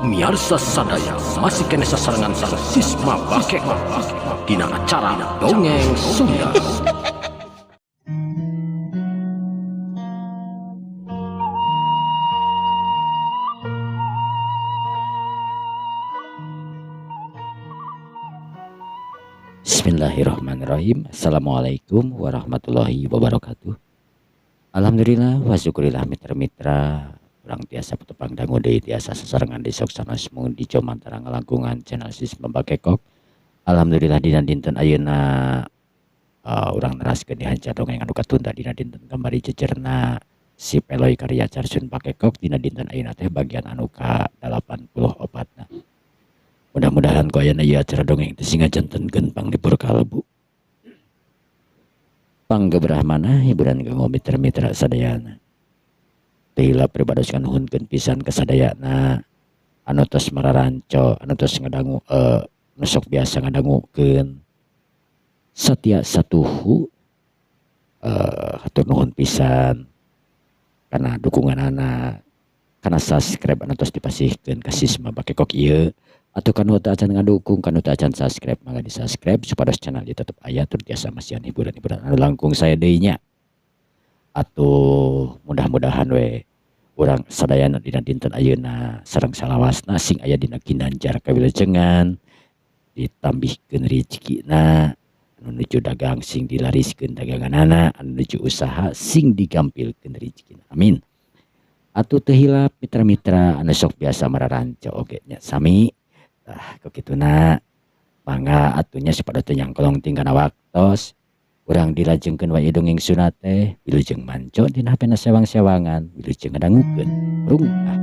Miarsa sadaya masih keneh sasarengan sareng Sisma Bakekok dina acara Dongeng Sunda. Bismillahirrahmanirrahim. Assalamualaikum warahmatullahi wabarakatuh. Alhamdulillah wa syukurillah mitra-mitra urang tiasa petepang dangu deui tiasa sasarengan di sok sanes mung di Jomantara ngalangkungan channel Sisma Bakekok. Alhamdulillah dina dinten ayeuna urang neraskeun dihanca dongeng anu katunda dina dinten kamari jejerna si Peloy karya Carsun Bakekok dina dinten ayeuna teh bagian anu ka 84 na. Mudah-mudahan ku ayana ieu acara dongeng teh sing ngajantenkeun panglipur kalbu. Panggebrahmana hiburan kanggo mitra-mitra sadayana. Teu hilap pribados nganuhunkeun pisan ka sadayana anu tos mararanco, anu tos ngadangu nu sok biasa ngadangukeun satia satuhu hatur nuhun pisan kana dukunganana, kana subscribe anu tos dipasihkeun ka Sisma Bakekok ieu atau kanu teu acan ngadukung, kanu teu acan subscribe mangga di subscribe supados channel ieu tetep aya tur tiasa masihan hiburan-hiburan anu langkung sae deui nya. Atuh mudah-mudahan we urang sadayana dina dinten ayeuna sareng salawasna sing aya dina ginanjar kawilujengan, ditambihkeun rejekina, anu nuju dagang sing dilariskeun daganganana, anu nuju usaha sing digampilkeun rejekina. Amin. Atuh teu hilap mitra-mitra anu sok biasa mararanco oge nya sami. Tah ku kituna mangga atuh nya supados teu nyangkolong ting kana waktos urang dilajengkeun wae dongeng Sunda teh wilujeng manco dina hapena sewang-sewangan wilujeng ngadangukeun rung ah.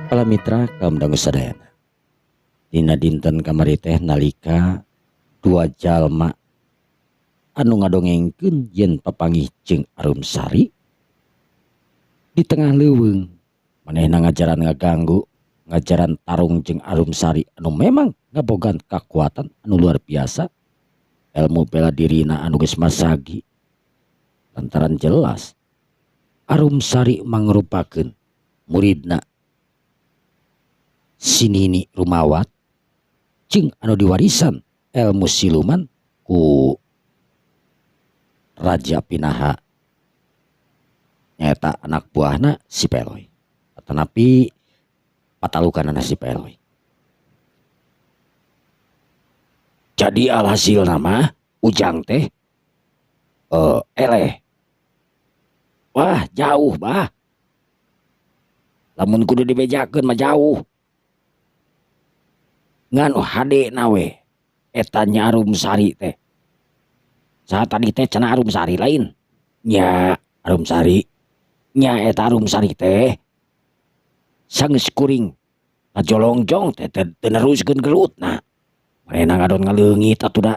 Para mitra kaum dangu sadayana. Dina dinten kamari teh nalika dua jalma anu ngadongengkeun yen papanggih jeung Arumsari di tengah leuweung manehna ngajaran ngaganggu, ngajaran tarung jeung Arumsari anu memang ngabogaan kakuatan anu luar biasa, ilmu bela dirina anu geus masagi. Lantaran jelas Arumsari mangrupakeun muridna si Nini Rumawat jeung anu diwarisan ilmu siluman ku Raja Pinaha nyaeta anak buahna si Peloy atanapi patalukanana si Peloy. Jadi alhasil nama Ujang teh eleh. Wah jauh bah. Lamun kudu dibejakeun mah jauh. Ngan hade nawe eta nya Arumsari teh. Saha tadi teh cenah Arumsari lain. Nya Arumsari. Nya eta Arumsari teh sanggeus kuring ngajolongjong teh teu neruskeun gelutna. Manehna ngadon ngaleungit atuh da.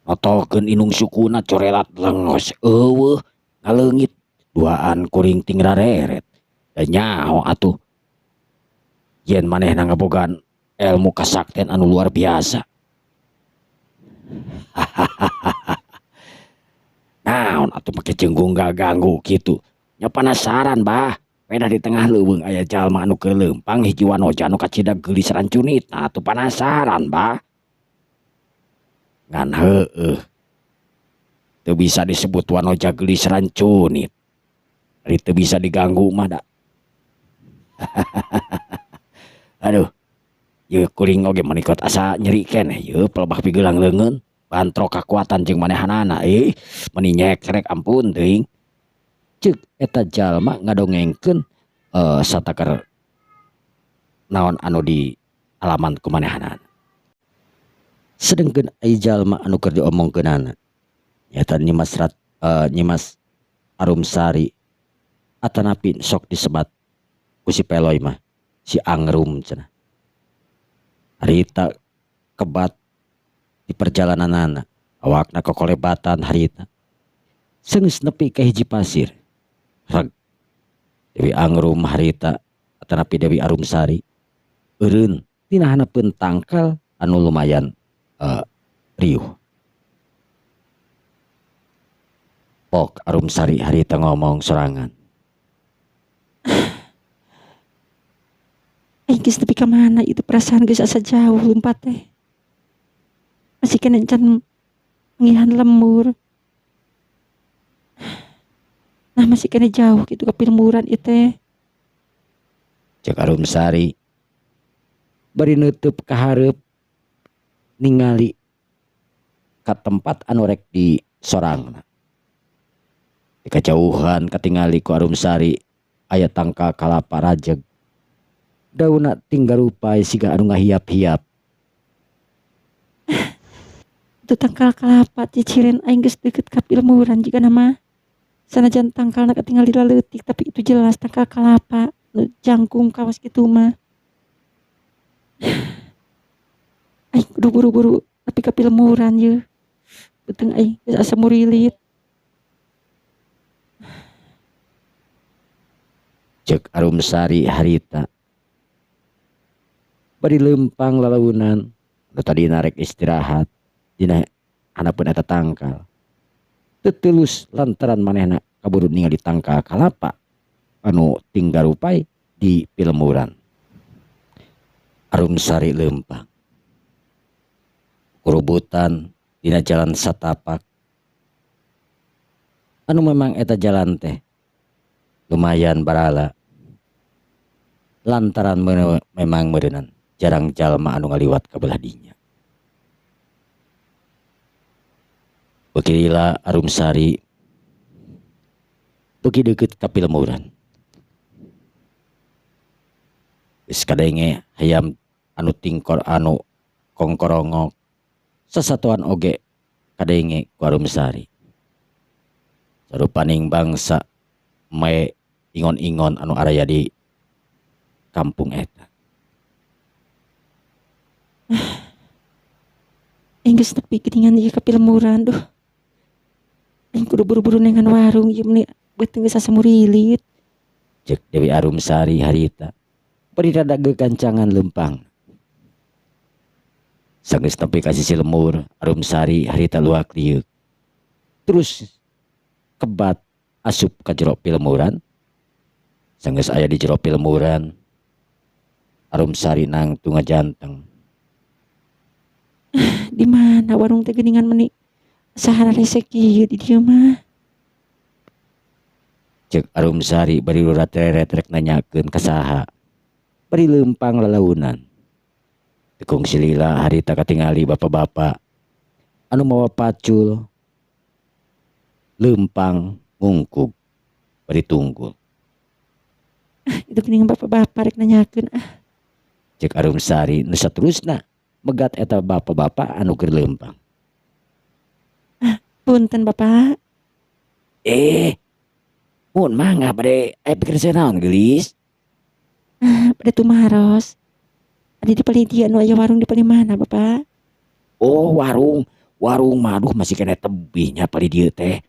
Notolkeun inung sukuna corelat lengos eueuh ngaleungit duaan kuring ting rareret. Da nyaho atuh yen manehna ngabogaan ilmu kasakten anu luar biasa. Naon atuh make jenggung ganggu kitu. Nya penasaran bah. Pedah di tengah leuweung aya jalma anu keur leumpang hiji wanoja anu kacida geulis rancunit. Nah atuh penasaran bah. Ngan heueuh. Teu bisa disebut wanoja geulis rancunit. Ari teu bisa diganggu mah da. Aduh. Yeuh kuring oge manikot asa nyeri keneh yeuh pelebah pigelang leungeun bantrok kakuatan jeung manehanana meni nyekrek ampun teuing. Ceuk eta jalma ngadongengkeun satakar naon anu di alaman ku manehanana. Sedengkeun ai jalma anu keur diomongkeunana nyaeta Nyimas Nyimas Arumsari atanapi sok disebat ku si Peloy mah Si Angrum cenah. Harita kebat di perjalananana, awakna kokolebatan harita. Seunggeus nepi ka hiji pasir. Reg. Dewi Angrum harita atanapi Dewi Arumsari eureun tina haneupeun tangkal anu lumayan riuh. Pok Arumsari harita ngomong sorangan. Aing geus nepi ka mana ieu perasaan geus asa jauh lumpat teh. Masih kena encan ngihan lemur. Nah masih kena jauh gitu ke pilmuran ieu teh. Cek Arumsari bari neuteub ka hareup ningali ka tempat anu rek di sorangna. Di kajauhan katingali ku Arumsari aya tangkal kalapa rajeg. Daunna tinggarupai siga anu ngahiap-hiap. Itu tangkal kalapa ciciren aing geus deukeut ka pilmuran jigana mah. Sanajan tangkalna katingali leutik tapi itu jelas tangkal kalapa nu jangkung kawas kitu mah. Aing kudu buru-buru nepi ka pilmuran yeuh. Beuteung aing geus asa murilit. Ceuk Arumsari harita. Bari leumpang lalaunan nu tadina rek istirahat dina handapeun eta tangkal. Teu teulus lantaran manehna kaburu ningali tangkal kalapa anu tinggarupai di pilemuran. Arumsari leumpang. Kurubutan dina jalan satapak anu memang eta jalan teh lumayan barala lantaran memang meureunan jarang jalma anu ngaliwat ka belah dinya. Beuki lila Arumsari beuki deukeut ka pilemuran. Geus kadenge hayam anu tingkor anu kongkorongok sasatoan oge kadenge ku Arumsari. Sarupaning bangsa mae ingon-ingon anu araya di kampung eta. Aing geus nepi geuningan ieu ka pilemuran duh. Aing kudu buru-buru nengan warung ieu meni beuteung geus asa murilit. Ceuk Dewi Arumsari harita bari rada gegancangan leumpang. Sanggeus nepi ka sisi lemur Arumsari harita luak liuk. Terus kebat asup ka jero pilemuran. Sanggeus aya di jero pilemuran Arumsari nangtung ngajanteng. Di mana warung teh geuningan meni sahara resek ieu di dieu mah. Ceuk Arumsari bari lurat reret rek nanyakeun ka saha. Bari leumpang lalaunan. Tekung silila harita katingali bapak-bapak anu mawa pacul leumpang ngungkug bari tunggul. Itu geuningan bapak-bapak rek nanyakeun ah. Ceuk Arumsari nu saterusna megat eta bapak-bapak anu keur leumpang. Punten bapak. Mun mangga bade aya pikir naon geulis? Bade tumaros. Adi di palih dieu anu aya warung di palih mana bapak? Oh warung, warung mah aduh masih kena tebih nya palih dieu teh.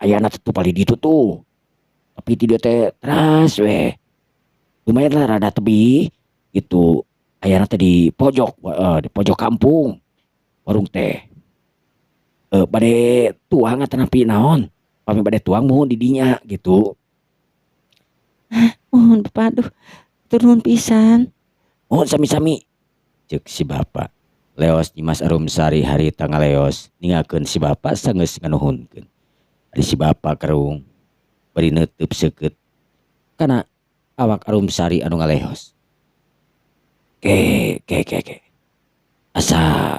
Ayana teh tuh palih ditu tuh. Tapi ti dieu teh teras weh. Lumayan lah rada tebih gitu. Ayana teh di pojok, di pojok kampung warung teh. Bade tuang atanapi naon? Pami bade tuang muhun di dinya gitu. Muhun bapak aduh turun pisan. Muhun sami-sami ceuk si bapak. Leos Nyimas Arumsari harita ngaleos ninggalkeun si bapak sanggeus nganuhunkeun. Ari si bapak kerung bari neuteub seukeut kana awak Arumsari anu ngaleos. Ke ke ke ke. Asa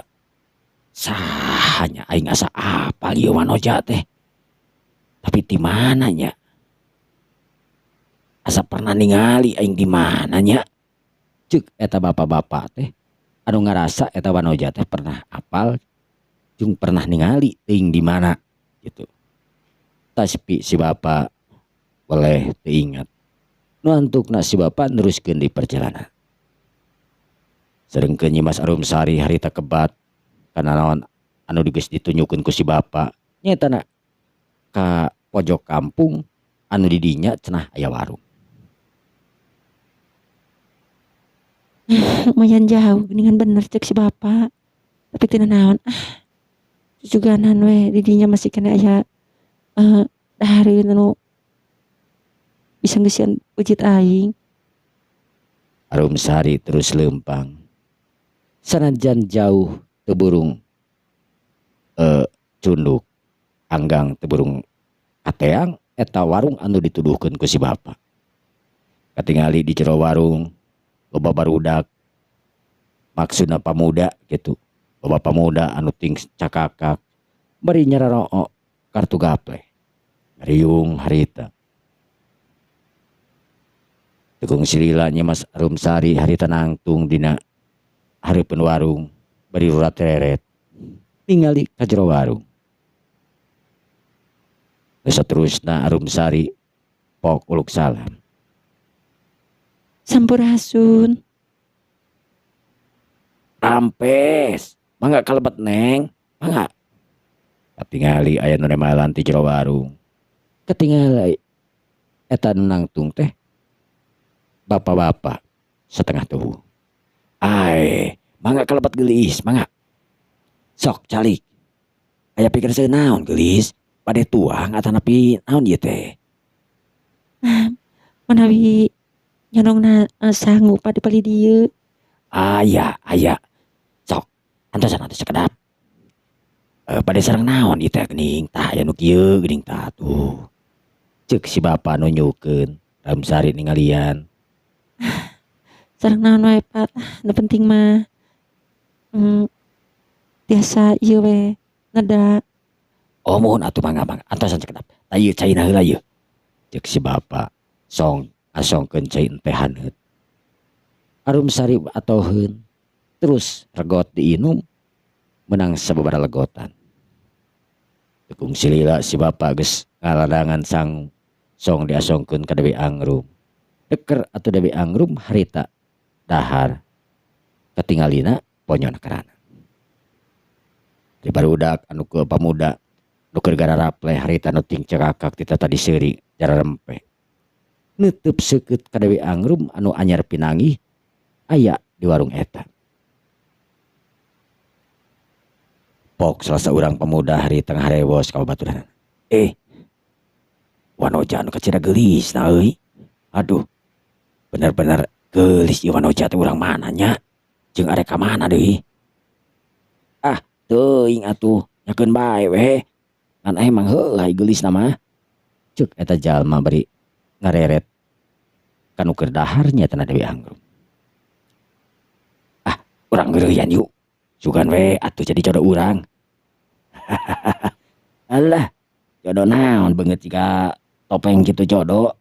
sahanya aing asa apal ieu wanoja teh. Tapi di mana nya? Asa pernah ningali aing di mana nya? Ceuk eta bapak-bapak teh anu ngarasa eta wanoja teh pernah apal jeung pernah ningali teuing di mana gitu. Taspi si bapak boleh teu ingat. Nu antukna si bapak neruskeun di perjalanan. Sarengkeun Nyimas Arumsari harita kebat kana naon anu geus ditunjukkeun ku si bapa nyaeta na ka pojok kampung anu di dinya cenah aya warung. Lumayan jauh geuningan bener cek si bapa tapi teu nanaon ah susuganan we di dinya masih keneh aya dahareun anu bisa ngeusian ujit aing. Arumsari terus leumpang sanajan jauh teu burung cunduk anggang teu burung kateang eta warung anu dituduhkeun ku si bapa. Katingali di jero warung loba barudak maksudna pamuda kitu loba pamuda anu ting cakakak bari nyararoo kartu gaple riung harita. Teu kungsi lila Nyimas Arumsari harita nangtung dina hareupeun warung bari rurat reret ningali ka jero warung. Nu saterusna Arumsari pok uluk salam. Sampurasun. Rampes, mangga kalebet neng, mangga. Katingali aya nu remalan ti jero warung. Katingali eta nu nangtung teh bapak-bapak setengah tubuh. Ae, mangga kalebet geulis, mangga. Sok calik. Aya pikir seueur naon geulis, bade tuang atanapi naon ieu teh. Manawi nyonongna sangu pa di palih dieu. Aya, aya. Sok, antosan atuh sakedap. Bade sareng naon ieu teh geuning, tah aya nu kieu geuning tah tuh. Ceuk si bapa nunjukeun, Arumsari ningalian. Sareng naon wae Pak, nu penting mah tiasa ieu we neda. Oh muhun atuh mangga mangga antosan sakedap. Tah ieu caina heula ieu. Ceuk si bapa song asongkeun cai teh haneut. Arumsari atoheun terus regot diinum menang sababaraha legotan. Teu kungsi lila si bapa geus ngaladangan sangu song diasongkeun ka Dewi Angrum. Deker atuh Dewi Angrum harita dahar katingalina ponyona karana. Di barudak anu ke pamuda nu keur gararapleh harita nu ting cekakak ti tadi seuri jararempe. Neuteub seukeut ka Dewi Angrum anu anyar pinanggih aya di warung eta. Pok salah saurang pemuda harita ngaharewos ka babaturanna. Wanoja anu kacida geulis na euy. Aduh, bener-bener geulis ieu wanoja teh urang mana nya? Jeung arek ka mana deui? Ah, teuing atuh, nyakeun bae we. Ngan emang heuh ai geulisna mah. Ceuk eta jalma bari ngareret ka nu keur dahar nya eta Dewi Angrum. Ah, urang geureuyan yuk. Sugan we atuh jadi jodoh urang. Alah, jodoh naon beungeut jiga topeng kitu jodoh.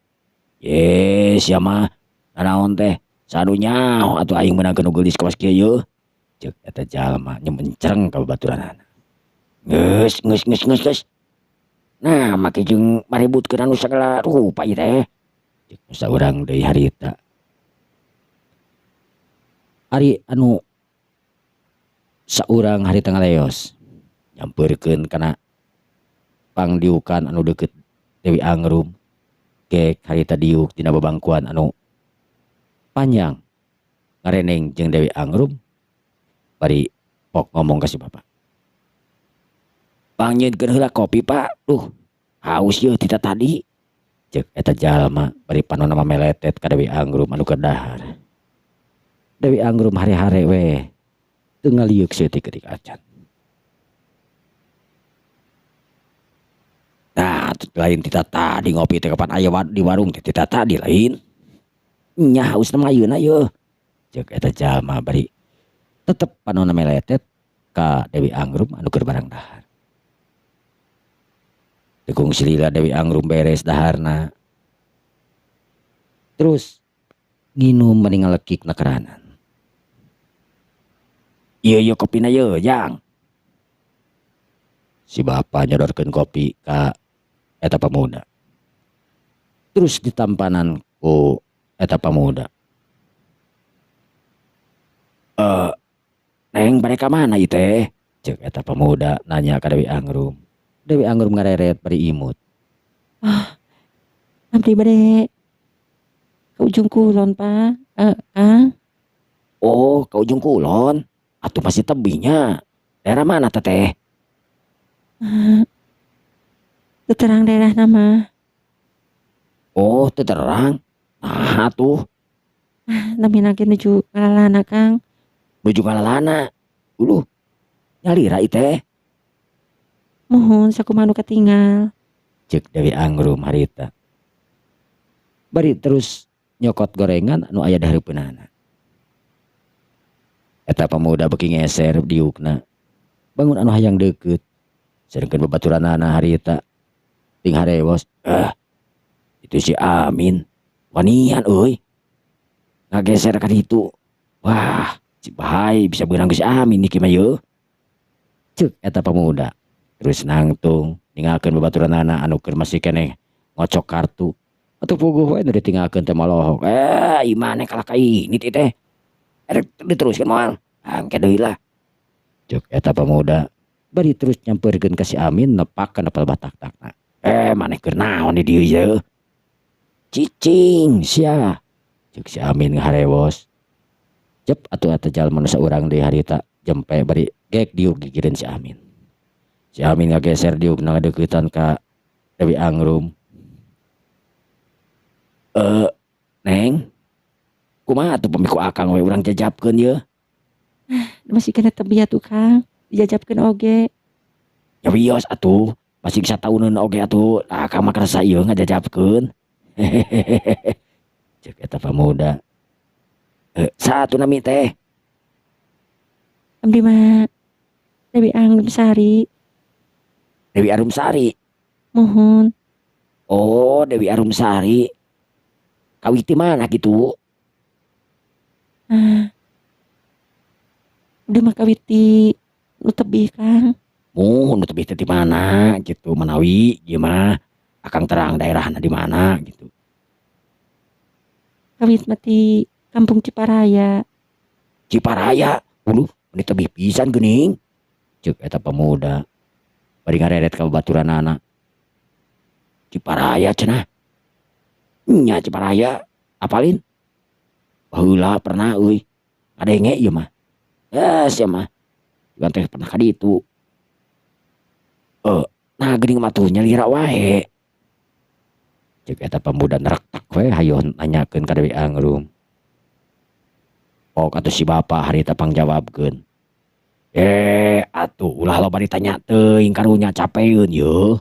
Ye, sia mah nanaon teh sadu nyaho atuh aing meunangkeun nu geulis kawas kieu yeuh. Ceuk eta jalma nyemencreng ka babaturanana. Geus geus geus geus geus. Nah, make jeung maributkeun anu sagala rupa ieu teh. Ceuk nu saurang deui harita. Ari anu saurang harita ngaleos nyampeurkeun kana pangdiukan anu deukeut Dewi Angrum. Gek harita diuk dina babangkuan anu panjang ngareneng jeung Dewi Angrum bari pok ngomong ka si bapa. Pangnyieunkeun heula kopi Pak. Duh, haus yeuh tita tadi. Ceuk eta jalma bari panonna mameletet ka Dewi Angrum anu keur dahar. Dewi Angrum hare-hare we teu ngalieuk saeutik-eutik acan. Nah, lain tita tadi ngopi teh kapan aya di warung teh tita tadi lain. Nya hausna mah ayeuna yeuh. Ceuk eta jalma bari tetep panonna meletet ka Dewi Angrum anu keur barang dahar. Teu kungsi lila Dewi Angrum beres daharna. Terus nginum meni ngalekik na keranan. Ieu ieu kopina yeuh jang. Si bapa nyodorkeun kopi ka eta pamuda. Terus ditampanan ku eta pamuda. Neng, bade ka mana ieu teh? Ceuk eta pemuda nanya ka Dewi Angrum. Dewi Angrum ngareret bari imut. Ah, abdi bade ka Ujung Kulon, Pak. Kang. Oh, ka Ujung Kulon. Atuh masih tebih nya. Daerah mana teteh? Teu terang daerahna mah. Oh, teu terang. Nah atuh. Ah, namina ge nuju ngalalana, Kang. Nuju ngalalana. Uluh. Nyalira ieu teh. Muhun, sakumaha nu katingal. Ceuk Dewi Angrum harita. Bari terus nyokot gorengan anu aya di hareupeunana. Eta pemuda beuki ngeser diukna. Bangun anu hayang deukeut. Sedengkeun babaturanana harita ting harewos. "Eh, itu si Amin. Wanian euy. Ngageser ka ditu. Wah, si bahai bisa beunang ku si Amin niki mah yeuh." Ceuk eta pemuda. Terus nangtung ninggalkeun babaturanana anu keur masih keneh ngocok kartu. Atuh puguh we nu ditinggalkeun teh molohok. "Eh, ieu maneh kalah ka ini teh. Erek diteruskeun moal? Engke deui lah." Ceuk eta pemuda. Bari terus nyampeurkeun ka si Amin, nepak kana palebah tak-takna. "Eh, maneh keur naon di dieu yeuh? Cicing sia." Ceuk si Amin ngaharewos. Cep atuh eta jalma nu saurang deui harita jempe bari gek diuk gigireun si Amin. Si Amin ngageser diukna ngadeuketan ka Dewi Angrum. "Eh, Neng, kumaha atuh pami ku akang we urang jajabkeun yeuh?" Masih keneh tebih atuh, Kang, dijajabkeun oge. Ya wios atuh, masih satauneun oge atuh, akang mah kersa ieu ngajajabkeun. Ceuk eta pamuda. "Eh, saha atuh nami teh?" Abdi mah Dewi Angrum Sari. Dewi Arumsari. Muhun. Oh, Dewi Arumsari. Kawit ti mana kitu? Ah. Abdi mah kawit ti nu tebih, Kang. Muhun, nu tebih teh di mana gitu, manawi ieu mah akang terang daerahna di mana gitu. Kawit mah ti Kampung Ciparaya. Ciparaya. Uluh, meni tebih pisan geuning. Ceuk eta pemuda. Bari ngareret ka babaturanana. Ciparaya cenah. Nya Ciparaya. Apalin? Baheula pernah euy. Ngadenge ieu mah. Eh, sia mah. Juga teh pernah ka ditu. Eh, nah geuning mah tuh nyalira wae. Ceuk eta pemuda nerektek we hayoh nanyakeun ka Dewi Angrum. Pok atuh si bapa harita pangjawabkeun. "Eh, atuh ulah loba ditanya teuing, karunya capeun yeuh.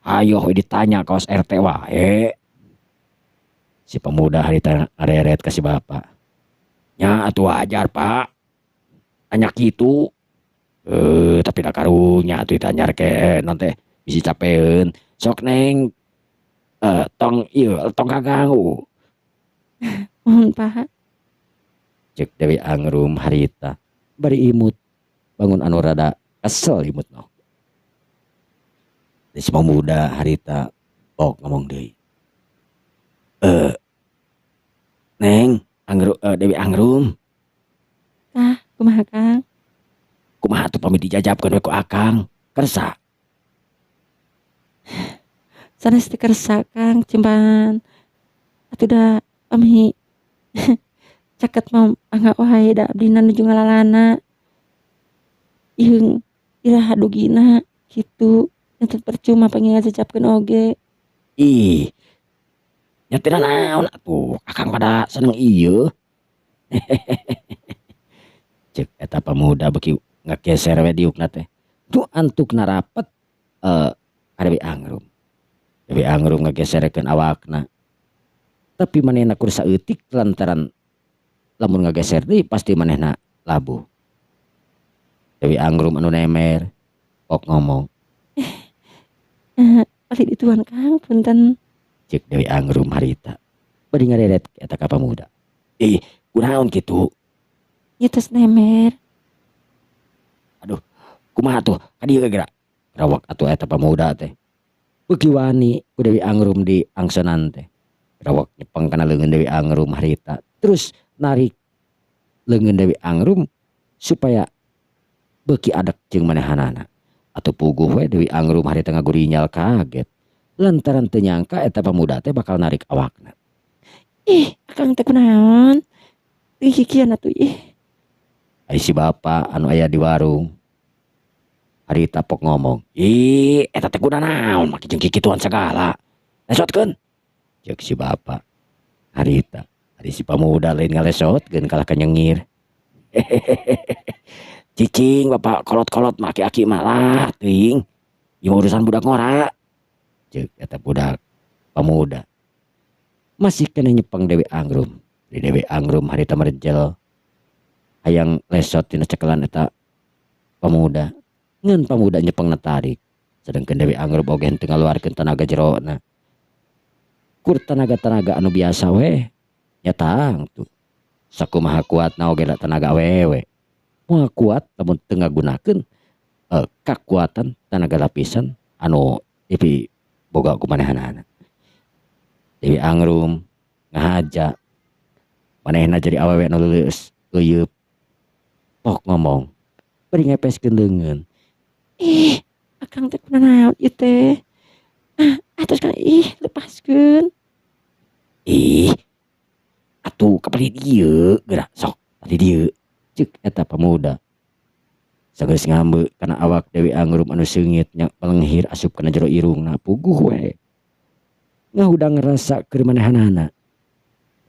Hayoh we ditanya kawas RT wae." Si pemuda harita ngareret ka si bapa. "Nya atuh wajar, Pak. Nanya kitu. Eh, tapi da karunya atuh ditanya ke non teh bisi capeun. Sok, Neng. Eh, tong ieu tong kaganggu." Muhun, Pak. Ceuk Dewi Angrum harita. Bari imut. Bangun anu rada kesel imutna. Si pemuda harita pok ngomong deui. "Eh, Neng, Angru, Dewi Angrum." Tah, kumaha, Kang? Kumaha atuh pami dijajabkeun we ku akang? Kersa? Sanes teu kersa, Kang, cuman atuh da pami caket mah mangga wae, da abdina nuju ngalalana. Jeung iraha dugina kitu, janten percuma pami ngajajabkeun oge. Ih. Nya teu naon atuh, akang pada seneng ieu. Ceuk eta pemuda beuki ngageser we diukna teh. Nu antukna rapet ka Dewi Angrum. Dewi Angrum ngageserkeun awakna. Tapi manehna kur saeutik lantaran lamun ngageser deui pasti manehna labuh. Dewi Angrum anu nemer pok ngomong. Eh, balik dituan, Kang, punten. Ceuk Dewi Angrum harita. Bari ngareret eta ka pamuda. "Ih, kunaon kitu?" Ieu tos nemer. "Aduh, kumaha tuh? Ka dieu geura." Rawak atuh eta pamuda teh. Beuki wani ku Dewi Angrum di angsenan teh. Rawak nyepeng kana leungeun Dewi Angrum harita. Terus narik leungeun Dewi Angrum supaya beuki adek jeung manehanana. Atuh puguh we Dewi Angrum harita ngagurinyal kaget lantaran teu nyangka eta pamuda teh bakal narik awakna. Ih, akang teh kunaon? Ih, kikian atuh ih. Ai si bapa anu aya di warung harita pok ngomong, "Ih, eta teh kunanaon make jeung kikituan sagala. Lesotkeun." Ceuk si bapa harita. Ari si pamuda lain ngalesotkeun kalah ka nyengir. Cicing bapak kolot-kolot make aki malah teuing. Ieu urusan budak ngora. Ceuk eta budak pamuda. Masih keneh nyepeng Dewi Angrum. Di Dewi Angrum harita merejel hayang lesot tina cekelan eta pamuda. Ngan pamuda nyepengna tarik. Sedangkan Dewi Angrum oge henteu ngaluarkeun tanaga jerona. Kur tanaga-tanaga anu biasa we nya tangtu. Sakumaha kuatna oge da tanaga awewe. Moal kuat lamun teu ngagunakeun kakuatan tanaga lapisan anu dipiboga ku manehanana. Dewi Angrum ngahaja manehna jadi awewe anu leuleus leuyeub. Pok ngomong bari ngepeskeun leungeun. Ih, akang teh kunaon ieu teh? Ah, atos kana ih lepaskeun. Ih, atuh ka palih dieu geura sok palih dieu. Ceuk eta pamuda. Sageus ngambe kana awak Dewi Angrum anu seungit nya palenghir asup kana jero irungna puguh we. Ngahudang rasa keur manehanana.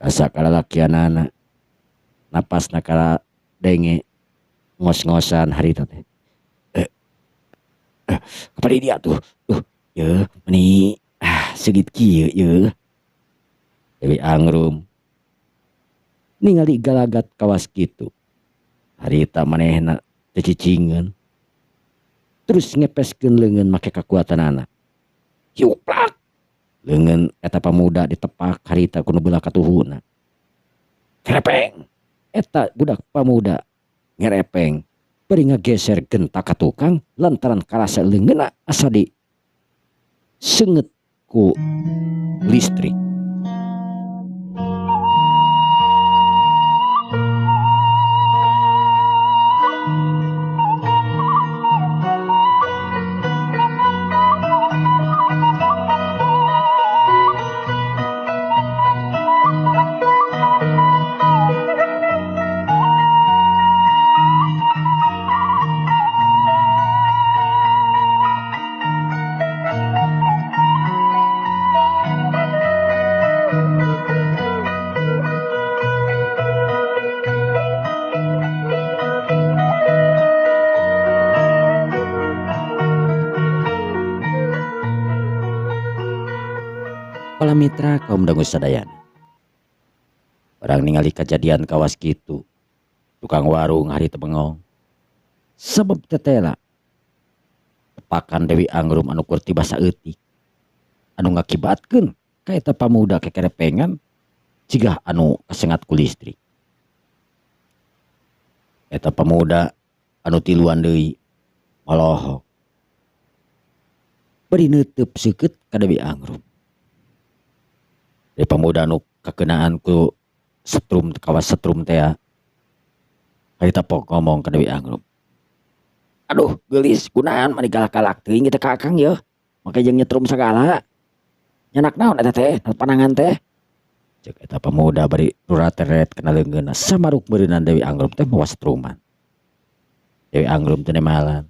Rasa kalalakianana. Napasna kaladenge ngos-ngosan harita teh. Ka palih dia tuh. Duh, yeuh meni seungit kieu yeuh. Dewi Angrum ningali galagat kawas kitu. Harita manehna teu cicingeun. Terus ngepeskeun leungeun make kakuatanana. Hiuplak. Leungeun eta pamuda ditepak harita ku nu belah katuhuna. Ngerepeng. Eta budak pamuda ngerepeng bari ngageser gentak ka tukang lantaran karasa leungeunna asa di seungeut ku listrik. Para mitra kaum dangu sadayana. Orang ningali kejadian kawas kitu. Tukang warung hari tebengong. Sebab tetela. Tepakan Dewi Angrum anu keur tiba saeutik. Anu ngakibatkeun ka eta pamuda kekerepengan cigah anu kasengat ku listrik. Eta pamuda anu tiluan deui molohok. Bari neuteub seukeut ka Dewi Angrum. Dari pamuda anu kakenaan ku setrum kawas setrum teh harita pok ngomong ka Dewi Angrum. Aduh geulis kunaon mani galak-galak teuing kitu ka akang yeuh. Make jeung nyetrum sagala. Nyanak naon eta teh panangan teh. Ceuk eta pamuda bari rurateret kana leungeunna samaruk meureunan Dewi Angrum teh mawa setruman. Dewi Angrum teh nemalan.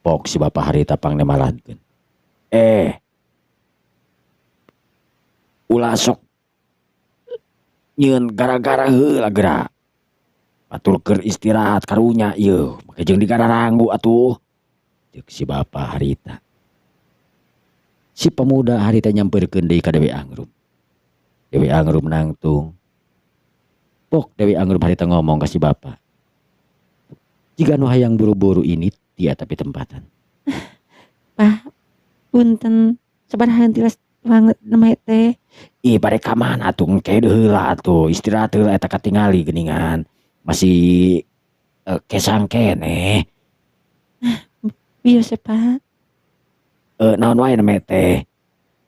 Pok si bapa harita pangnemalankeun. Ulah sok nyieun gara-gara heula geura. Batur keur istirahat karunya ieu make jeung digararanggu atuh. Ceuk si bapa harita. Si pemuda harita nyampeurkeun deui ka Dewi Angrum. Dewi Angrum nangtung. Pok Dewi Angrum harita ngomong ka si bapa. Jiga nu hayang buru-buru ini tia tapi tempatan. Pak, punten sabaraha tilas banget namanya teh. Ih, bade ka mana atuh engke heula atuh istirahat heula eta katingali geuningan. Masih kesang keneh. Biasa Pak. Naon wae namanya teh?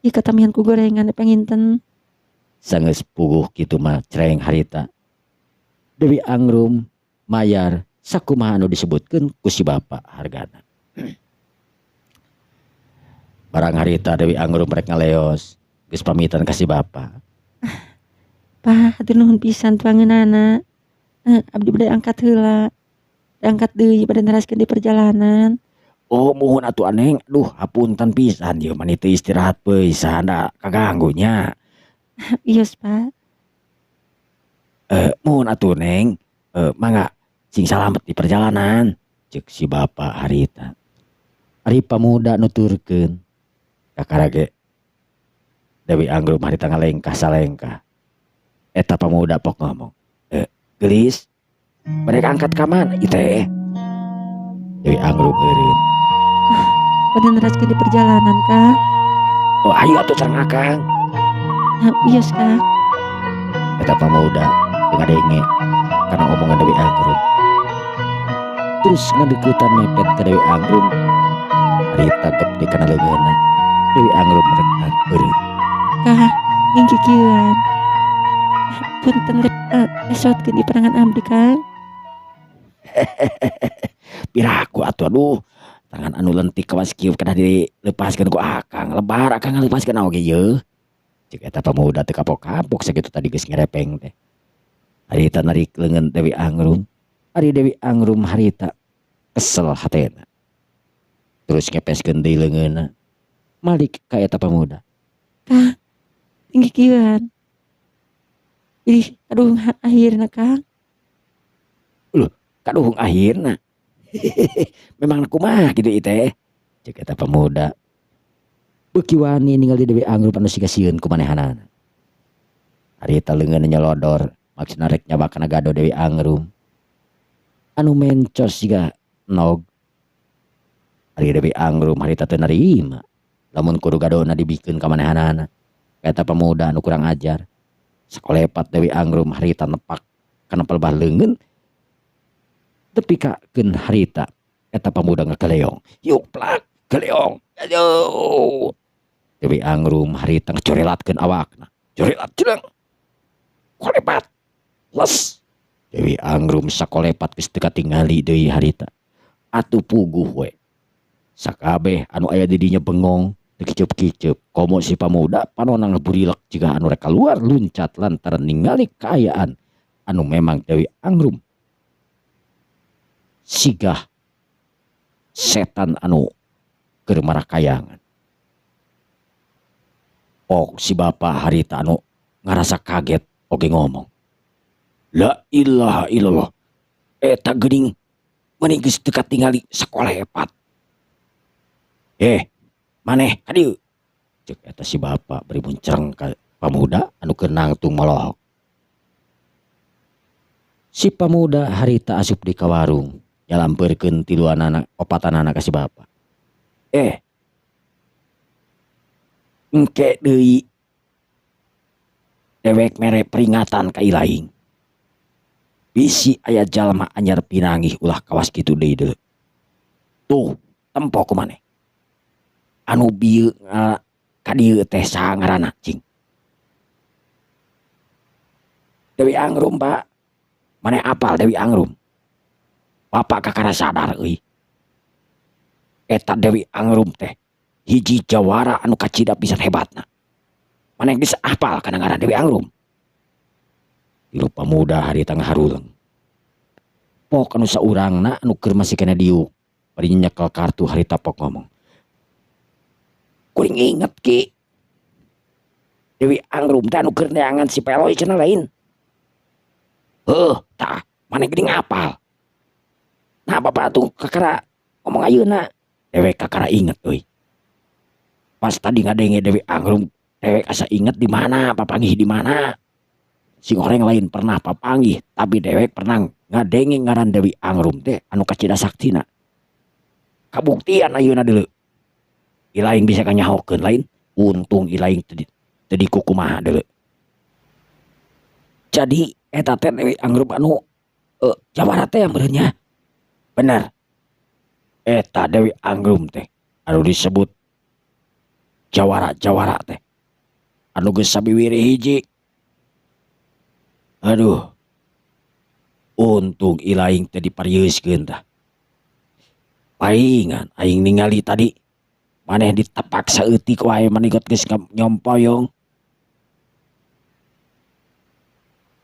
Ih, katamihan ku gorengan panginten. Sanggeus puguh kitu mah cereng harita. Dewi Angrum mayar sakumaha anu disebutkeun ku si bapa hargana. Barang harita Dewi Angrum rek ngaleos, geus pamitan ka si bapa. Pak, hatur nuhun pisan tuangeunana. Abdi bade angkat heula. Angkat deui bade neraskeun di perjalanan. Oh, muhun atuh Neng, aduh hapunten pisan ieu mah teu istirahat pisan da kaganggu nya. Wios, Pak. Muhun atuh Neng, mangga sing salamet di perjalanan, ceuk si bapa harita. Ari pamuda nuturkeun kakara ge Dewi Angrum harita ngalengkah salengkah. Eta pamuda pok ngomong, "Geulis, bade angkat ka mana ieu teh?" Dewi Angrum eureun. Bade neraskeun di perjalanan, Kang. Oh, ayo atuh sareng akang. Wios, Kang. Eta pamuda teu ngadenge kana omongan Dewi Angrum. Terus ngadeuketan mepet ka Dewi Angrum. Harita gep di kana leungeunna. Dewi Angrum rek eureun. Kang, ngingkikieuan. Punten lep esotkeun di perangan abdi, Kang. Piraku atuh, aduh. Tangan anu lentik kawas kieu kedah dilepaskeun ku akang. Lebar akang ngalepaskeun oge yeuh. Ceuk eta pamuda teu kapok-kapok sakitu tadi geus ngerepeng teh. Harita narik leungeun Dewi Angrum. Ari Dewi Angrum harita kesel hatena. Terus ngepeskeun deui leungeunna. Malik ka eta pamuda. Kang, ngingkikieuan. Ih, aduh akhirna, Kang. Loh, kaduhung akhirna. Memang kumaha kitu ieu teh? Ceuk eta pamuda. Beuki wani ningali Dewi Angrum anu siga sieun ku manehanana. Harita leungeunna nyolodor, maksudna rek nyabak kana gado Dewi Angrum. Anu mencos siga nog. Ari Dewi Angrum harita teu narima. Lamun kudu gadona dibikeun ka manehanana. Eta pamuda anu kurang ajar. Sakolepat Dewi Angrum harita nepak kana pelbah leungeun. Tepi ka keun harita eta pamuda ngakeleong. Yuk plak keleong. Aduh. Dewi Angrum harita ngacorelatkeun awakna. Corelat jeleng. Kolepat. Les. Dewi Angrum sakolepat geus teu katingali deui harita. Atuh puguh we. Sakabeh anu aya di dinya bengong teu kiceup-kiceup. Komo si pamuda panonna ngaburilek jiga anu rek kaluar luncat lantaran ningali kaayaan anu memang Dewi Angrum sigah setan anu keur marakayangan. Oh, si bapa harita anu ngarasa kaget oge ngomong. La ilaha illallah. Eta geuning meni geus teu katingali sakolepat. Maneh ka dieu. Ceuk eta si bapa bari muncereng ka pamuda anu keur nangtung molohok. Si pamuda harita asup di ka warung nyalampeurkeun tiluanana opatanana ka si bapa. Engke deui dewek mere peringatan ka ilaing. Bisi aya jalma anyar pinanggih ulah kawas kitu deui deuleu. Tuh, tempo ku maneh. Anu bieu ka dieu teh saha ngaranna cing? Dewi Angrum, Pak. Maneh apal Dewi Angrum? Bapak kakara sadar euy. Eta Dewi Angrum teh hiji jawara anu kacida pisan hebatna. Maneh geus apal kana ngaran Dewi Angrum? Tilu pamuda harita ngaharuleng. Pok anu saurangna anu keur masih keneh diuk bari nyekel kartu harita pok ngomong. Kuring inget ki. Dewi Angrum teh anu keur neangan si Peloy cenah lain. Heuh, tah maneh geuning apal. Nah bapak tuh kakara ngomong ayeuna. Dewek kakara inget euy. Pas tadi ngadenge Dewi Angrum, dewek asa inget di mana, papanggih di mana. Sing oreng lain pernah papanggih, tapi dewek pernah ngadenge ngaran Dewi Angrum teh anu kacida saktina. Kabuktian ayeuna deuleu. Ilaing bisa kanyahokeun lain, untung ilaing teu dikukumaha deuleu. Jadi eta teh Dewi Angrum anu jawara teh meureun nya. Bener. Eta Dewi Angrum teh anu disebut jawara-jawara teh. Anu geus sabiwiri hiji. Aduh. Untung ilaing teh diparieuskeun tah. Paingan aing ningali tadi maneh ditepak saeutik wae manigot geus nyompoyong.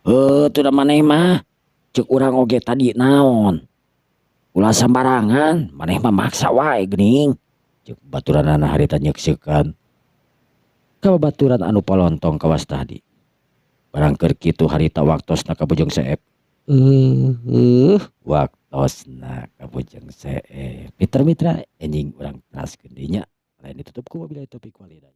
Heuh teu da maneh mah ceuk urang oge tadi naon. Ulah sambarangan maneh mah maksa wae geuning. Ceuk baturanana harita nyeukseukan ka babaturan anu polontong kawas tadi. Barang keur kitu harita waktosna ka Bujeng Seep. Waktosna ka Bujeng Seep. Mitra-mitra enjing urang teraskeun deui nya. Lain ditutup ku wabillahi taufik wal hidayah.